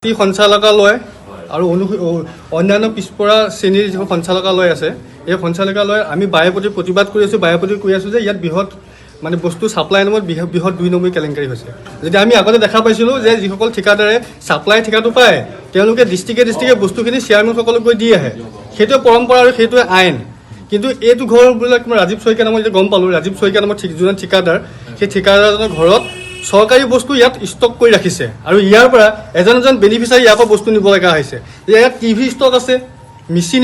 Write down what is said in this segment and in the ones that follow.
সঞ্চালকালয় আৰু অন্যান্য পিছপৰা শ্ৰেণীৰ যিবোৰ সঞ্চালকালয় আছে, এই সঞ্চালকালয় আমি বাৰে প্ৰতি প্ৰতিবাদ কৰি আছোঁ, বাৰে প্ৰতি কৰি আছোঁ যে ইয়াত বৃহৎ মানে বস্তু ছাপ্লাই নামত বৃহৎ বৃহৎ দুই নম্বৰী কেলেংকাৰী হৈছে। যেতিয়া আমি আগতে দেখা পাইছিলোঁ যে যিসকল ঠিকাদাৰে ছাপ্লাই ঠিকাটো পায়, তেওঁলোকে ডিষ্ট্ৰিক্টে ডিষ্ট্ৰিক্টে বস্তুখিনি চেয়াৰমেনসকলক গৈ দি আহে। সেইটোৱে পৰম্পৰা আৰু সেইটোৱে আইন। কিন্তু এইটো ঘৰ বোলে কিবা ৰাজীৱ শইকীয়া নামৰ, যেতিয়া গম পালোঁ, ৰাজীৱ শইকীয়া নামৰ যোন ঠিকাদাৰ, সেই ঠিকাদাৰজনৰ ঘৰত চৰকাৰী বস্তু ইয়াত ষ্টক কৰি ৰাখিছে আৰু ইয়াৰ পৰা এজন এজন বেনিফিচাৰী ইয়াৰ পৰা বস্তু নিব লগা হৈছে। যে ইয়াত টিভি ষ্টক আছে, মেচিন,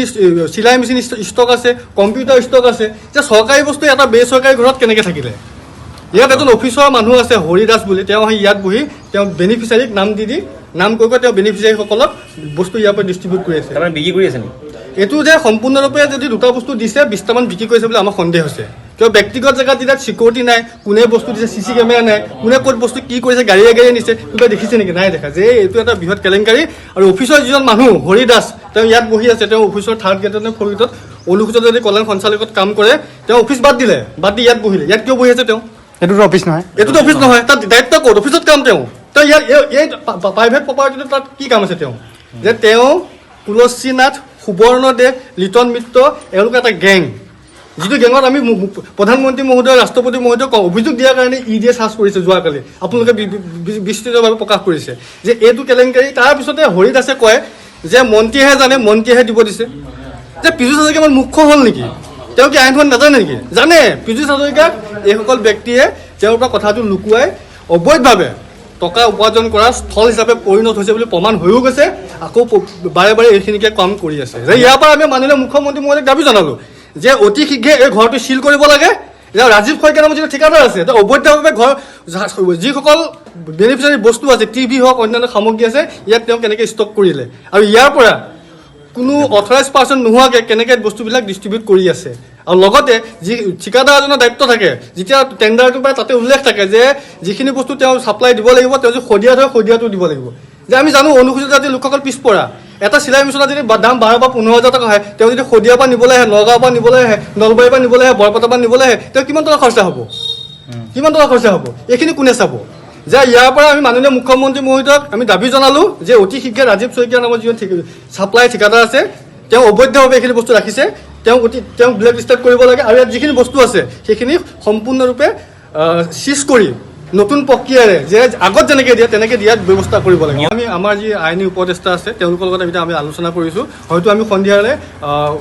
চিলাই মেচিন ষ্টক আছে, কম্পিউটাৰ ষ্টক আছে, যে চৰকাৰী বস্তু এটা বেচৰকাৰী ঘৰত কেনেকৈ থাকিলে? ইয়াত এজন অফিচৰ মানুহ আছে হৰিদাস বুলি, তেওঁ আহি ইয়াত বহি তেওঁ বেনিফিচাৰীক নাম দি দি, নাম কৈ কৈ তেওঁ বেনিফিচাৰীসকলক বস্তু ইয়াৰ পৰা ডিষ্ট্ৰিবিউট কৰি আছে। তাৰমানে বিক্ৰী কৰি আছে নেকি? এইটো যে সম্পূৰ্ণৰূপে যদি দুটা বস্তু দিছে, 20টামান বিক্ৰী কৰিছে বুলি আমাৰ সন্দেহ হৈছে। কিয় ব্যক্তিগত জেগাত যেতিয়া চিকিউৰিটি নাই, কোনে বস্তু দিছে, চি চি কেমেৰা নাই, কোনে ক'ত বস্তু কি কৰিছে, গাড়ীয়ে গাড়ীয়ে নিছে, কোনোবাই দেখিছে নেকি? নাই দেখা। যে এইটো এটা বৃহৎ কেলেংকাৰী আৰু অফিচৰ যিজন মানুহ হৰিদাস, তেওঁ ইয়াত বহি আছে। তেওঁ অফিচৰ থাৰ্ড গ্ৰেডত নে ফ'ৰ্থ গ্ৰেডত অনুসূচিত জাতি কল্যাণ সঞ্চালকত কাম কৰে। তেওঁ অফিচ বাদ দিলে, বাদ দি ইয়াত বহিলে। ইয়াত কিয় বহি আছে তেওঁ? এইটোতো অফিচ নহয়। এইটোতো অফিচ নহয়। তাত দায়িত্ব ক'ত? অফিচত কাম তেওঁ। তেওঁ ইয়াত এই প্ৰাইভেট প্ৰপাৰ্টিটো তাত কি কাম আছে তেওঁ? যে তেওঁ, তুলসীনাথ, সুবৰ্ণ দে, লিটন মিত্ৰ, এওঁলোক এটা গেং, যিটো গেঙত আমি প্ৰধানমন্ত্ৰী মহোদয়, ৰাষ্ট্ৰপতি মহোদয়ক অভিযোগ দিয়াৰ কাৰণে ই ডিয়ে চাৰ্জ কৰিছে যোৱাকালি। আপোনালোকে বিস্তৃতভাৱে প্ৰকাশ কৰিছে যে এইটো কেলেংকাৰী। তাৰপিছতে হৰিদাসে কয় যে মন্ত্ৰীয়েহে জানে, মন্ত্ৰীয়েহে দিব দিছে। যে পীযুষ হাজৰিকা ইমান মুখ্য হ'ল নেকি? তেওঁ কি আইনখন নাজানে নেকি? জানে। পীযুষ হাজৰিকাক এইসকল ব্যক্তিয়ে তেওঁৰ পৰা কথাটো লুকুৱাই অবৈধভাৱে টকা উপাৰ্জন কৰা স্থল হিচাপে পৰিণত হৈছে বুলি প্ৰমাণ হৈও গৈছে। আকৌ বাৰে বাৰে এইখিনিকে কাম কৰি আছে। যে ইয়াৰ পৰা আমি মাননীয় মুখ্যমন্ত্ৰী মহোদয়ক দাবী জনালোঁ যে অতি শীঘ্ৰে এই ঘৰটো চিল কৰিব লাগে। যে ৰাজীৱ শইকীয়া নামৰ যিটো ঠিকাদাৰ আছে, তেওঁ অবৈধভাৱে ঘৰ যিসকল বেনিফিচিয়াৰী বস্তু আছে, টিভি হওক, অন্যান্য সামগ্ৰী আছে, ইয়াত তেওঁ কেনেকৈ ষ্টক কৰিলে আৰু ইয়াৰ পৰা কোনো অথৰাইজ পাৰ্চন নোহোৱাকৈ কেনেকৈ বস্তুবিলাক ডিষ্ট্ৰিবিউট কৰি আছে। আৰু লগতে যি ঠিকাদাৰজনৰ দায়িত্ব থাকে, যেতিয়া টেণ্ডাৰটো পায়, তাতে উল্লেখ থাকে যে যিখিনি বস্তু তেওঁ ছাপ্লাই দিব লাগিব, তেওঁ যদি শদিয়া ধৰে, শদিয়াটো দিব লাগিব। যে আমি জানো অনুসূচিত জাতিৰ লোকসকল পিছপৰা। এটা চিলাই মেচিনৰ যদি দাম 12 বা 15 হাজাৰ টকা হয়, তেওঁ যদি শদিয়াৰ পৰা নিবলৈ আহে, নগাঁৱৰ পৰা নিবলৈ আহে, নলবাৰীৰ পৰা নিবলৈ আহে, বৰপেটাৰ পৰা নিবলৈ আহে, তেওঁ কিমান টকা খৰচা হ'ব? কিমান টকা খৰচা হ'ব? এইখিনি কোনে চাব? যে ইয়াৰ পৰা আমি মাননীয় মুখ্যমন্ত্ৰী মহোদয়ক আমি দাবী জনালোঁ যে অতি শীঘ্ৰে ৰাজীৱ শইকীয়া নামৰ যিজন ছাপ্লাই ঠিকাদাৰ আছে, তেওঁ অবৈধভাৱে এইখিনি বস্তু ৰাখিছে, তেওঁক ব্লেক লিষ্টেড কৰিব লাগে আৰু ইয়াত যিখিনি বস্তু আছে, সেইখিনি সম্পূৰ্ণৰূপে চিজ কৰি নতুন প্ৰক্ৰিয়াৰে যে আগত যেনেকৈ দিয়ে, তেনেকৈ দিয়াৰ ব্যৱস্থা কৰিব লাগে। আমি আমাৰ যি আইনী উপদেষ্টা আছে, তেওঁলোকৰ লগত এতিয়া আমি আলোচনা কৰিছোঁ। হয়তো আমি সন্ধিয়ালৈ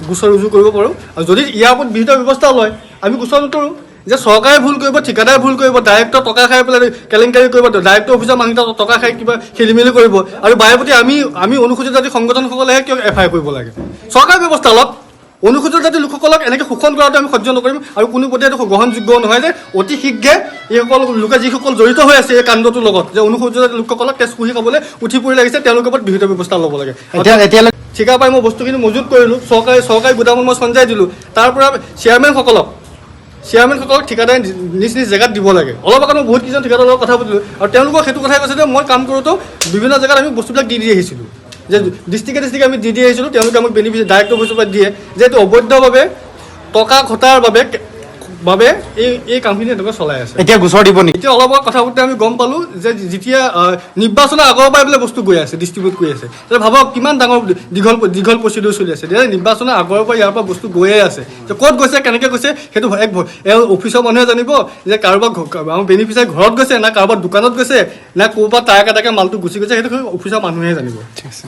গোচৰ ৰুজু কৰিব পাৰোঁ আৰু যদি ইয়াৰ ওপৰত বিহিত ব্যৱস্থা লয়, আমি গোচৰ নকৰোঁ। যে চৰকাৰে ভুল কৰিব, ঠিকাদাৰে ভুল কৰিব, ডাইৰেক্টৰ টকা খাই পেলাই কেলেংকাৰী কৰিব, ডাইৰেক্টৰ অফিচৰ মানুহকেইটা টকা খাই কিবা খেলি মেলি কৰিব আৰু বাৰে প্ৰতি আমি অনুসূচিত জাতি সংগঠনসকলেহে কিয় এফ I R কৰিব লাগে? চৰকাৰে ব্যৱস্থা লওক। অনুসূচিত জাতিৰ লোকসকলক এনেকৈ শোষণ কৰাটো আমি সহ্য নকৰিম আৰু কোনো পধ্যে এইটো গ্ৰহণযোগ্য নহয়। যে অতি শীঘ্ৰে এইসকল লোকে, যিসকল জড়িত হৈ আছে এই কাণ্ডটোৰ লগত, যে অনুসূচিত জাতিৰ লোকসকলক তেজ শুহি খাবলৈ উঠি পৰি লাগিছে, তেওঁলোকৰ ওপৰত বিহিত ব্যৱস্থা ল'ব লাগে। এতিয়া এতিয়ালৈকে ঠিকা পাই মই বস্তুখিনি মজুত কৰিলোঁ, চৰকাৰী গুদামত মই সঞ্চয় দিলোঁ। তাৰ পৰা চেয়াৰমেনসকলক ঠিকাদাৰে নিজ নিজ জেগাত দিব লাগে। অলপ আগত মই বহুত কেইজন ঠিকাদাৰৰ লগত কথা পাতিলোঁ আৰু তেওঁলোকক সেইটো কথাই কৈছে যে মই কাম কৰোঁতেও বিভিন্ন জেগাত আমি বস্তুবিলাক দি দি আহিছিলোঁ, যে ডিষ্ট্ৰিক্টে ডিষ্ট্ৰিক্টে আমি দি দি আহিছিলোঁ, তেওঁলোকে আমাক বেনিফিট ডাইৰেক্টৰ অফিচৰ পৰা দিয়ে। যে এইটো অবৈধভাৱে টকা ঘটাৰ বাবে বাবে এই এই কামখিনি এনেকুৱা চলাই আছে। এতিয়া গোচৰ দিব নেকি? এতিয়া অলপ আগত কথা পাতোতে আমি গম পালোঁ যে যেতিয়া নিৰ্বাচনৰ আগৰ পৰাই বোলে বস্তু গৈ আছে, ডিষ্ট্ৰিবিউট কৰি আছে। তেতিয়া ভাবক কিমান ডাঙৰ দীঘল দীঘল প্ৰচিডিউৰ চলি আছে। তেতিয়া নিৰ্বাচনৰ আগৰ পৰা ইয়াৰ পৰা বস্তু গৈয়ে আছে। যে ক'ত গৈছে, কেনেকৈ গৈছে, সেইটো এক অফিচৰ মানুহে জানিব যে কাৰোবাৰ আমাৰ বেনিফিচিয়াৰী ঘৰত গৈছে না কাৰোবাৰ দোকানত গৈছে না ক'ৰবাত তাৰ এটাকে মালটো গুচি গৈছে, সেইটো অফিচৰ মানুহে জানিব। ঠিক আছে।